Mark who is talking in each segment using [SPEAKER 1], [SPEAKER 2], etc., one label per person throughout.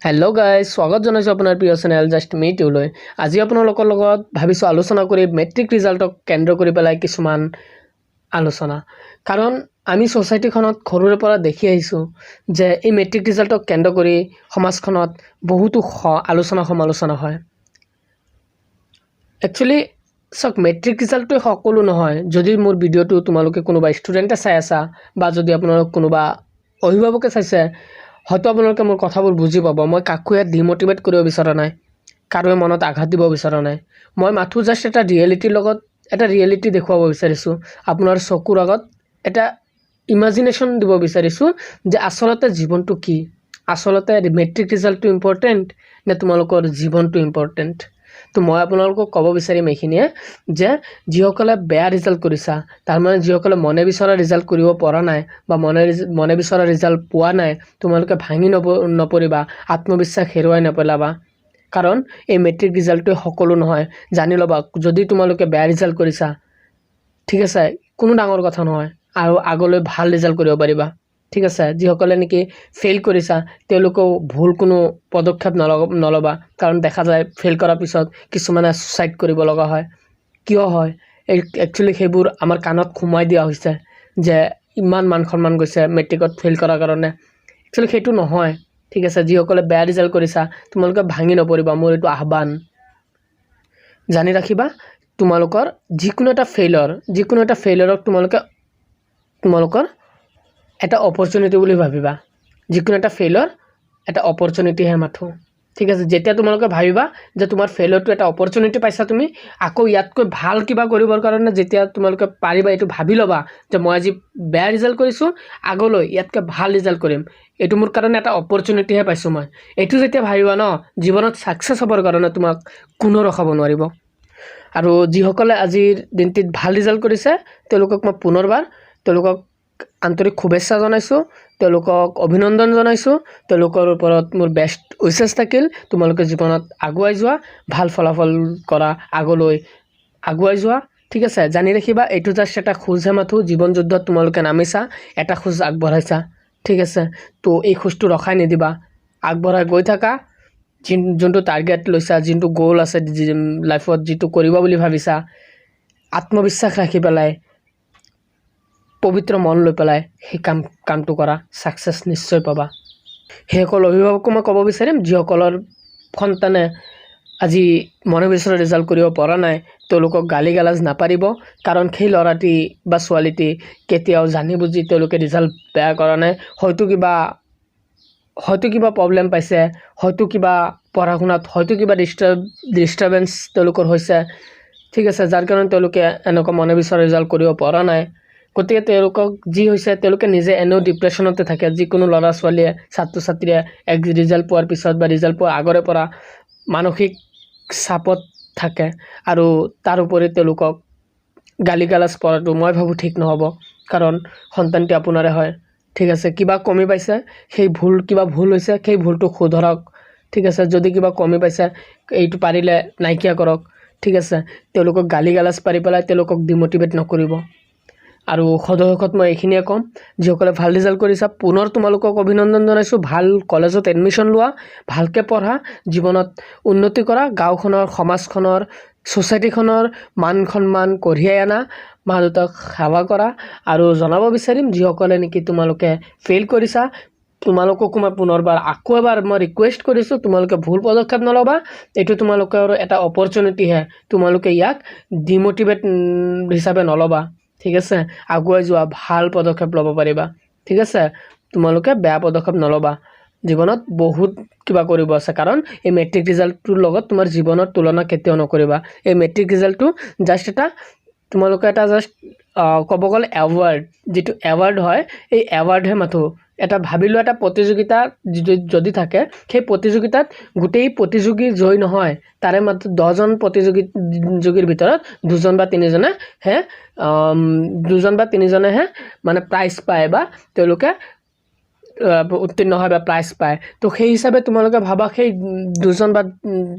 [SPEAKER 1] Hello' guys, স্বাগত জনাইছোঁ আপোনাৰ প্ৰিয় চেনেল জাষ্ট মি টিউলৈ। আজি আপোনালোকৰ লগত ভাবিছোঁ আলোচনা কৰি মেট্ৰিক ৰিজাল্টক কেন্দ্ৰ কৰি পেলাই কিছুমান আলোচনা। কাৰণ আমি ছ'চাইটিখনত সৰুৰে পৰা দেখি আহিছোঁ যে এই মেট্ৰিক ৰিজাল্টক কেন্দ্ৰ কৰি সমাজখনত বহুতো আলোচনা সমালোচনা হয়। একচুৱেলি চাওক, মেট্ৰিক ৰিজাল্টটোৱে সকলো নহয়। যদি মোৰ ভিডিঅ'টো তোমালোকে কোনোবা ষ্টুডেণ্টে চাই আছা বা যদি আপোনালোক কোনোবা অভিভাৱকে চাইছে, হয়তো আপোনালোকে মোৰ কথাবোৰ বুজি পাব। মই কাকো ইয়াত ডিম'টিভেট কৰিব বিচৰা নাই, কাৰোৱে মনত আঘাত দিব বিচৰা নাই। মই মাথোঁ জাষ্ট এটা ৰিয়েলিটিৰ লগত এটা ৰিয়েলিটি দেখুৱাব বিচাৰিছোঁ, আপোনাৰ চকুৰ আগত এটা ইমাজিনেশ্যন দিব বিচাৰিছোঁ যে আচলতে জীৱনটো কি, আচলতে মেট্ৰিক ৰিজাল্টটো ইম্পৰ্টেণ্ট নে তোমালোকৰ জীৱনটো ইম্পৰ্টেণ্ট। তো মই আপোনালোকক ক'ব বিচাৰিম এইখিনিয়ে যে যিসকলে বেয়া ৰিজাল্ট কৰিছা, তাৰমানে যিসকলে মনে বিচৰা ৰিজাল্ট কৰিব পৰা নাই বা মনে বিচৰা ৰিজাল্ট পোৱা নাই, তোমালোকে ভাঙি নপৰিবা, আত্মবিশ্বাস হেৰুৱাই নেপেলাবা। কাৰণ এই মেট্ৰিক ৰিজাল্টটোৱে সকলো নহয়, জানি ল'বা। যদি তোমালোকে বেয়া ৰিজাল্ট কৰিছা, ঠিক আছে, কোনো ডাঙৰ কথা নহয় আৰু আগলৈ ভাল ৰিজাল্ট কৰিব পাৰিবা, ঠিক আছে। যিসকলে নেকি ফেইল কৰিছা, তেওঁলোকেও ভুল কোনো পদক্ষেপ নল'বা। কাৰণ দেখা যায়, ফেইল কৰাৰ পিছত কিছুমানে ছুচাইড কৰিব লগা হয়। কিয় হয়? এই একচুৱেলি সেইবোৰ আমাৰ কাণত সোমোৱাই দিয়া হৈছে যে ইমান মান সন্মান গৈছে মেট্ৰিকত ফেইল কৰাৰ কাৰণে। একচুৱেলি সেইটো নহয়, ঠিক আছে। যিসকলে বেয়া ৰিজাল্ট কৰিছা, তোমালোকে ভাঙি নপৰিবা, মোৰ এইটো আহ্বান। জানি ৰাখিবা, তোমালোকৰ যিকোনো এটা ফেইলৰক তোমালোকে তোমালোকৰ এটা অপৰচুনিটি বুলি ভাবিবা। যিকোনো এটা ফেইলৰ এটা অপৰচুনিটিহে মাথোঁ, ঠিক আছে। যেতিয়া তোমালোকে ভাবিবা যে তোমাৰ ফেইলৰটো এটা অপৰচুনিটি পাইছা তুমি আকৌ ইয়াতকৈ ভাল কিবা কৰিবৰ কাৰণে, যেতিয়া তোমালোকে পাৰিবা এইটো ভাবি ল'বা যে মই আজি বেয়া ৰিজাল্ট কৰিছোঁ, আগলৈ ইয়াতকৈ ভাল ৰিজাল্ট কৰিম, এইটো মোৰ কাৰণে এটা অপৰচুনিটিহে পাইছোঁ মই, এইটো যেতিয়া ভাবিবা ন, জীৱনত ছাকচেছ হ'বৰ কাৰণে তোমাক কোনো ৰখাব নোৱাৰিব। আৰু যিসকলে আজিৰ দিনটিত ভাল ৰিজাল্ট কৰিছে, তেওঁলোকক মই পুনৰবাৰ তেওঁলোকক আন্তৰিক শুভেচ্ছা জনাইছোঁ, তেওঁলোকক অভিনন্দন জনাইছোঁ। তেওঁলোকৰ ওপৰত মোৰ বেষ্ট উইচেছ থাকিল। তোমালোকে জীৱনত আগুৱাই যোৱা, ভাল ফলাফল কৰা, আগলৈ আগুৱাই যোৱা, ঠিক আছে। জানি ৰাখিবা, এইটো জাষ্ট এটা খোজহে মাথোঁ। জীৱন যুদ্ধত তোমালোকে নামিছা, এটা খোজ আগবঢ়াইছা, ঠিক আছে। তো এই খোজটো ৰখাই নিদিবা, আগবঢ়াই গৈ থাকা। যোনটো টাৰ্গেট লৈছা, যোনটো গ'ল আছে লাইফত, যিটো কৰিব বুলি ভাবিছা, আত্মবিশ্বাস ৰাখি পেলাই, পবিত্ৰ মন লৈ পেলাই সেই কামটো কৰা, ছাকচেছ নিশ্চয় পাবা। সেইসকল অভিভাৱকো মই ক'ব বিচাৰিম, যিসকলৰ সন্তানে আজি মনে বিচৰা ৰিজাল্ট কৰিব পৰা নাই, তেওঁলোকক গালি গালাজ নাপাৰিব। কাৰণ সেই ল'ৰাটি বা ছোৱালীটি কেতিয়াও জানি বুজি তেওঁলোকে ৰিজাল্ট বেয়া কৰা নাই। হয়তো কিবা প্ৰব্লেম পাইছে, হয়তো কিবা পঢ়া শুনাত হয়তো কিবা ডিষ্টাৰ্বেঞ্চ তেওঁলোকৰ হৈছে, ঠিক আছে, যাৰ কাৰণে তেওঁলোকে এনেকুৱা মনে বিচৰা ৰিজাল্ট কৰিব পৰা নাই। গতিকে তেওঁলোকক যি হৈছে, তেওঁলোকে নিজে এনেও ডিপ্ৰেশ্যনতে থাকে। যিকোনো ল'ৰা ছোৱালীয়ে, ছাত্ৰ ছাত্ৰীয়ে এক ৰিজাল্ট পোৱাৰ পিছত বা ৰিজাল্ট পোৱাৰ আগৰে পৰা মানসিক চাপত থাকে আৰু তাৰোপৰি তেওঁলোকক গালি গালাজ পৰাটো মই ভাবোঁ ঠিক নহ'ব। কাৰণ সন্তানটি আপোনাৰে হয়, ঠিক আছে। কিবা কমি পাইছে, সেই ভুল, কিবা ভুল হৈছে, সেই ভুলটো শুধৰাওক, ঠিক আছে। যদি কিবা কমি পাইছে, এইটো পাৰিলে নাইকিয়া কৰক, ঠিক আছে। তেওঁলোকক গালি গালাজ পাৰি পেলাই তেওঁলোকক ডিম'টিভেট নকৰিব। আৰু সদৌ শেষত মই এইখিনিয়ে ক'ম, যিসকলে ভাল ৰিজাল্ট কৰিছা, পুনৰ তোমালোকক অভিনন্দন জনাইছোঁ। ভাল কলেজত এডমিশ্যন লোৱা, ভালকৈ পঢ়া, জীৱনত উন্নতি কৰা, গাঁওখনৰ, সমাজখনৰ, ছ'চাইটিখনৰ মান সন্মান কঢ়িয়াই আনা, মা দেউতাক সেৱা কৰা। আৰু জনাব বিচাৰিম, যিসকলে নেকি তোমালোকে ফেইল কৰিছা, তোমালোককো মই পুনৰবাৰ আকৌ এবাৰ মই ৰিকুৱেষ্ট কৰিছোঁ, তোমালোকে ভুল পদক্ষেপ নল'বা। এইটো তোমালোকৰ এটা অপৰচুনিটিহে, তোমালোকে ইয়াক ডিম'টিভেট হিচাপে নল'বা, ঠিক আছে। আগুৱাই যোৱা, ভাল পদক্ষেপ ল'ব পাৰিবা, ঠিক আছে। তোমালোকে বেয়া পদক্ষেপ নল'বা। জীৱনত বহুত কিবা কৰিব আছে। কাৰণ এই মেট্ৰিক ৰিজাল্টটোৰ লগত তোমাৰ জীৱনৰ তুলনা কেতিয়াও নকৰিবা। এই মেট্ৰিক ৰিজাল্টটো জাষ্ট এটা তোমালোকে এটা জাষ্ট ক'ব গ'লে এৱাৰ্ড, যিটো এৱাৰ্ড হয়, এই এৱাৰ্ডহে মাথোঁ। এটা ভাবি লোৱা, এটা প্ৰতিযোগিতা যদি থাকে, সেই প্ৰতিযোগিতাত গোটেই প্ৰতিযোগী জয়ী নহয়, তাৰে মাত্ৰ 10জন প্ৰতিযোগীৰ ভিতৰত দুজন বা তিনিজনেহে মানে প্ৰাইজ পায় বা তেওঁলোকে উত্তীৰ্ণ হয় বা প্ৰাইজ পায়। তো সেই হিচাপে তোমালোকে ভাবা, সেই দুজন বা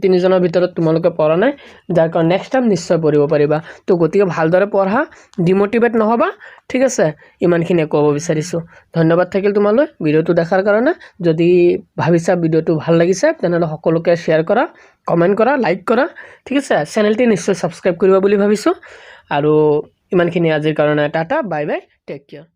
[SPEAKER 1] তিনিজনৰ ভিতৰত তোমালোকে পৰা নাই, যাৰ কাৰণে নেক্সট টাইম নিশ্চয় পঢ়িব পাৰিবা। তো গতিকে ভালদৰে পঢ়া, ডিম'টিভেট নহ'বা, ঠিক আছে? ইমানখিনিয়ে ক'ব বিচাৰিছোঁ। ধন্যবাদ থাকিল তোমালৈ ভিডিঅ'টো দেখাৰ কাৰণে। যদি ভাবিছা ভিডিঅ'টো ভাল লাগিছে, তেনেহ'লে সকলোকে শ্বেয়াৰ কৰা, কমেণ্ট কৰা, লাইক কৰা, ঠিক আছে? চেনেলটি নিশ্চয় ছাবস্ক্ৰাইব কৰিবা বুলি ভাবিছোঁ। আৰু ইমানখিনি আজিৰ কাৰণে, tata, bye bye, take care.